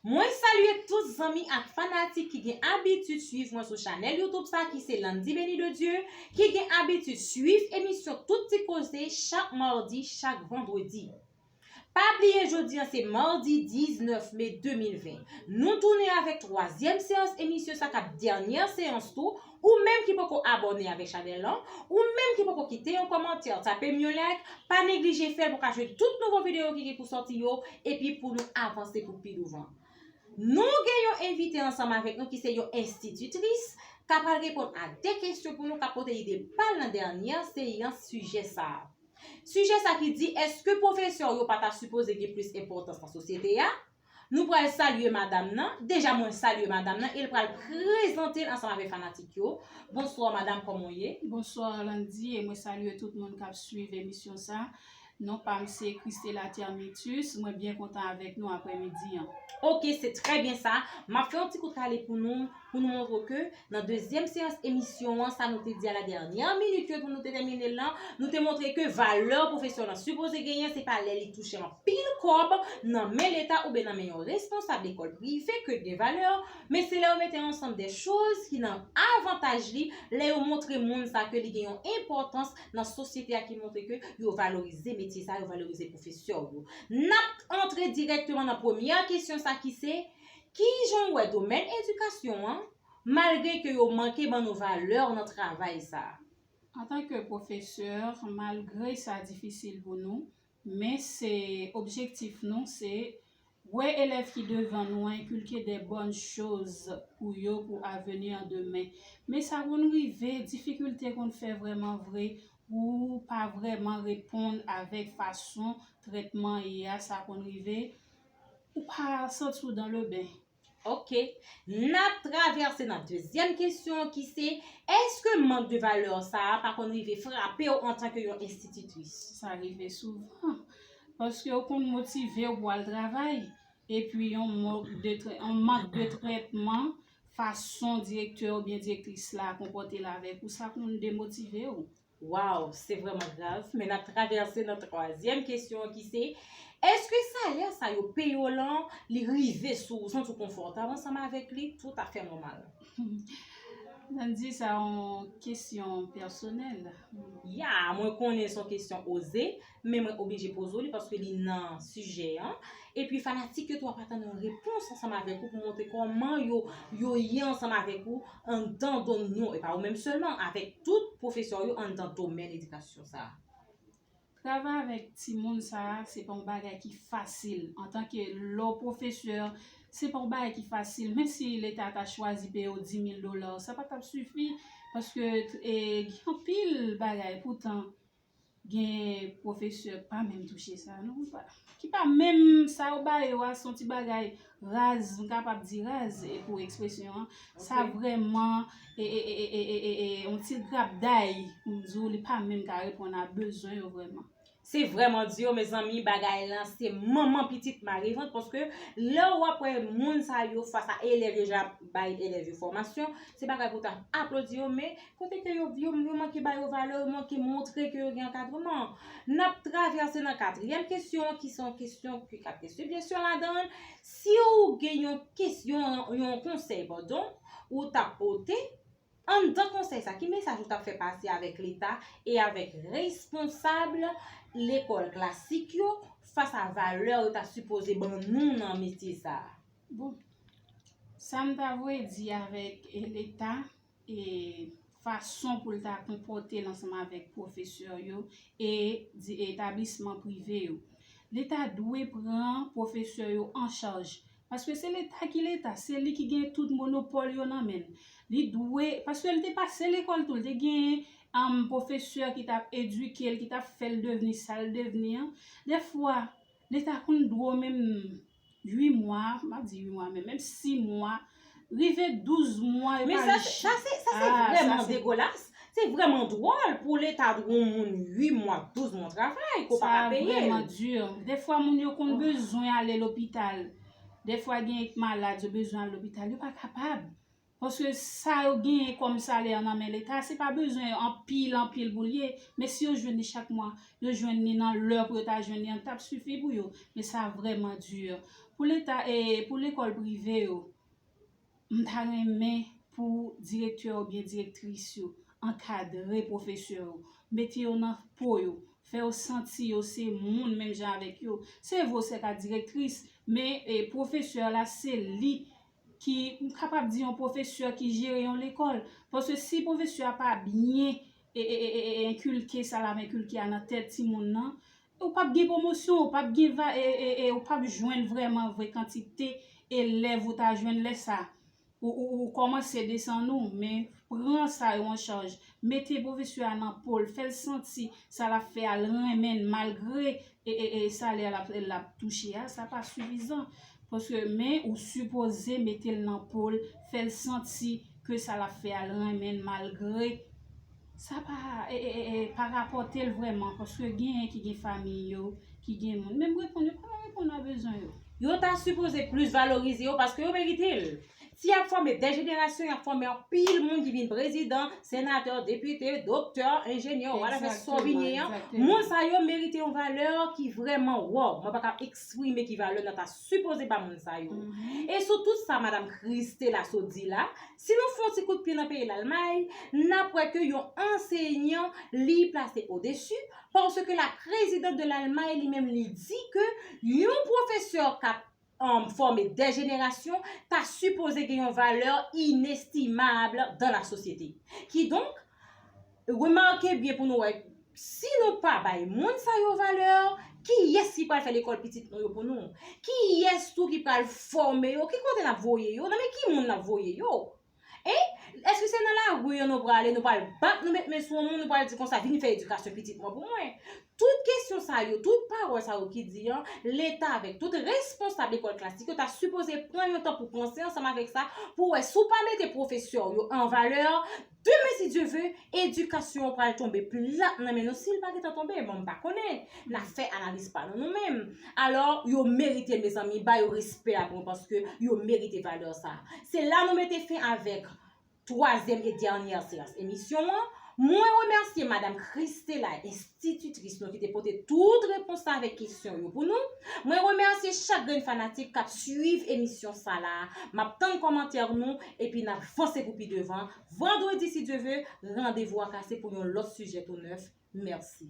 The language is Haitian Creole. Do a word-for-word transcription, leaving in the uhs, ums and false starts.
Mwen salye tout zanmi ak fanatik ki gen abitid swiv mwen sou chanèl YouTube sa ki se Landy Béni de Dieu, ki gen abitid swiv emisyon Tout Ti Koze chak madi, chak vandredi. Pa bliye jodi an se madi diznèf me de mil ven. Nou tounen avèk twazyèm seyans emisyon sa k ap dènyè seyans tou. Ou menm ki poko abòne avèk chanèl lan, ou menm ki poko kite yon kòmantè, tape m yon like, pa neglije fè l pou ka jwenn tout nouvo videyo ki gen pou sòti yo, epi pou nou avanse pou pi douvan. Nou gen yon envite ansanm avèk nou ki se yon enstititris k ap al reponn a de kesyon pou nou, k ap pote ide pa l nan dènyè seyans sijè sa a. Sijè sa ki di, èske pwofesè yo pa ta sipoze gen plis enpòtans nan sosyete a? Nou pral salye madanm nan. Deja mwen salye madanm nan e l pral prezante l ansanm avèk fanatik yo. Bonswa madanm, kòman w ye? Bonswa Landy, e mwen salye tout moun k ap swiv emisyon sa. Non pa m se Christela Termitus, mwen byen kontan avèk nou aprèmidi an. Ok, se trè byen sa. M ap fè yon ti kout rale pou nou, pou nou montre ke nan dezyèm seyans emisyon an, sa nou te di a la dènyè minit yo pou nou te tèmine l lan, nou te montre ke valè pwofesè lan sipoze genyen, se pa lè li touche anpil kòb nan men Leta oubyen nan men yon responsab lekòl prive ke l gen valè, men se lè yo mete ansanm de choz ki nan avantaj li, lè yo montre moun sa ke li gen yon enpòtans nan sosyete a ki montre ke yo valorize metye sa, yo valorize pwofesè yo. N ap antre dirèkteman nan premyè kesyon sa ki se, kijan w wè domèn edikasyon an, malgre ke yo manke ban nou valè nan travay sa a? Antanke pwofesè, malgre sa difisil pou nou, men se objektif nou, se wè elèv ki devan nou an enkilke de bòn choz pou yo, pou avni an demen. Men sa konn rive, difikilte konn fè vrèman vre, ou pa vrèman reponn avèk fason trètman ye a, sa konn rive, ou pa santi w dans le bain. Ok. N ap travèse nan dezyèm kesyon an ki se, èske mank de valè sa a pa konn rive frape w antanke yon enstititris? Sa rive souvan. Paske w konn motive w pou al travay, epi yon mank de trè-, yon mank de trètman, fason direktè oubyen direktris la konpòte l avèk ou, sa konn demotive w. Waw, se vrèman grav. Men n ap travèse nan twazyèm kesyon an ki se, èske salè sa yo peye w lan, li rive sou ou, ou santi w konfòtab ansanm avèk li, toutafè nòmal? Landy, sa yon kesyon pèsonèl. Ya, mwen konnen se yon kesyon oze, men mwen oblije poze w li paske li nan sijè an. Epi fanatik yo tou ap atann yon repons ansanm avèk ou pou montre kòman yo, yo ye ansanm avèk ou anndan domèn nou, e pa ou menm sèlman, avèk tout pwofesè yo anndan domèn edikasyon sa a. Travay avèk timoun sa a, se pa yon bagay ki fasil. Antanke lè w pwofesè, se pa yon bagay ki fasil. Menm si Leta ta chwazi peye w di mil dola, sa pa t ap sifi, paske, e, gen anpil bagay. Poutan, gen pwofesè k pa menm touche sa, non, pa, ki pa menm sa yo ba yo a, se yon ti bagay raz, m kapab di raz, e pou ekspresyon an, sa vrèman, e, e, yon ti grapday, pou m di w, li pa menm ka reponn a bezwen yo vrèman. Se vrèman di, mezanmi, bagay lan se manman pitit mare vant, paske lè w ap wè moun sa yo fas a elèv yo, jan ap bay elèv yo fòmasyon, se bagay pou ta aplodi yo, men kote ke yo, yo, yo manke ba yo valè, yo manke montre ke yo gen ankadreman. N ap travèse nan katriyèm kesyon an, ki se yon kesyon ki ap gen sibvensyon ladan l. Si w gen yon kesyon, yon konsèy, padon, ou t ap pote, anndan konsèy sa, ki mesaj ou t ap fè pase avèk Leta e avèk responsab lekòl klasik yo fas a valè yo ta sipoze ban nou nan metye sa a? Bon, sa m ta vle di avèk, e, Leta, e, fason pou l ta konpòte l ansanm avèk pwofesè yo e di, etablisman prive yo. Leta dwe pran pwofesè yo an chaj. Paske se Leta ki Leta, se li ki gen tout monopòl yo nan men l. Li dwe, paske l te pase lekòl tou, l te gen, um, pwofesè ki t ap edike l, ki t ap fè l devni sa l devni an. Dèfwa, Leta konn dwe w menm uit mwa, m ap di uit mwa, men menm sis mwa, rive douz mwa, yo pa... Men sa, sa se, sa se vrèman degolas. Se vrèman dwòl pou Leta dwe yon moun uit mwa, douz mwa travay, ke w pa ka peye l. Sa vrèman di. Dèfwa, moun yo konn bezwen ale lopital. Dèfwa, gen malad, yo bezwen al lopital, yo pa kapab. Paske sa yo genyen kòm salè nan men Leta, se pa bezwen anpil, anpil pou l ye. Men si yo jwenn li chak mwa, yo jwenn li nan lè pou yo ta jwenn li an, t ap sifi pou yo. Men sa vrèman di. Pou Leta, e pou lekòl prive yo, m ta renmen pou direktè oubyen direktris yo ankadre pwofesè yo, mete yo nan po yo, fè yo santi yo se moun menm jan avèk yo. Se vre, se ka direktris, men e, pwofesè la, se li ki, m kapab di yon pwofesè ki jere yon lekòl. Paske si pwofesè a pa byen e, e, e, e, e, enkilke sa l ap enkilke a nan tèt timoun nan, ou p ap gen pwomosyon, ou p ap gen va, e, e, e, ou p ap jwenn vrèman vre kantite elèv ou ta jwenn lè sa. Ou, ou, ou kòmanse desann ou, men pran sa yo an chaj. Mete pwofesè a nan po l, fè l santi sa l ap fè a l renmen l, malgre e, e, e, salè l ap, l ap touche a, sa pa sifizan. Paske, men ou sipoze mete l nan po l, fè l santi ke sa l ap fè a l renmen l, malgre sa pa, e, e, e, e, pa rapòte l vrèman. Paske genyen ki gen fanmi yo, ki gen moun. Men m reponn, yo pa reponn a bezwen yo. Yo ta sipoze plis valorize yo paske yo merite l. Si y ap fòme de jenerasyon, y ap fòme anpil moun ki vin prezidan, senatè, depite, doktè, enjenyè, whatever, sa w vin ye an. Moun sa yo merite yon valè ki vrèman wow. Mwen pa ka eksprime ki valè nou ta sipoze ba moun sa yo. E sou tout sa madanm Christela sot di la, si nou fè yon ti kout pye nan peyi Lalmay, n ap wè ke yon ansenyan li plase odesi, paske la présidente de l'Allemagne li menm li di ke yon pwofesè k ap um, fòme de jenerasyon, ta sipoze gen yon valè inestimab dan la sosyete. Kidonk, remake byen pou nou wè, si nou pa bay moun sa yo valè, kiyès ki pral fè lekòl pitit nou yo pou nou? Kiyès tou ki pral fòme yo? Ki kote n ap voye yo? Nan men ki moun n ap voye yo? E èske se nan lari an nou prale, nou pral bat, nou met men sou yon moun, nou pral di konsa, vin fè edikasyon pitit mwen pou mwen? Tout kesyon sa yo, tout pawòl sa yo ki di an, Leta avèk tout responsab lekòl klasik yo ta sipoze pran yon tan pou panse ansanm avèk sa, pou wè si w pa mete pwofesè yo an valè, demen, si Dye ve, edikasyon an pral tonbe plat nan men nou. Si l pa gentan tonbe, bon, m pa konnen. N ap fè analiz pa nou nou menm. Alò, yo merite, mezanmi, ba yo respè a pou nou, paske yo merite valè sa. Se la nou mete fen avèk twazyèm e dènyè seyans emisyon an. Mwen remèsye madanm Christela, enstititris nou, ki te pote tout repons la avèk kesyon yo pou nou. Mwen remèsye chak grenn fanatik k ap swiv emisyon sa la. M ap tann kòmantè nou, epi n ap vanse pou pi devan. Vandredi, si Dye ve, randevou a kase pou yon lòt sijè tou nèf. Mèsi.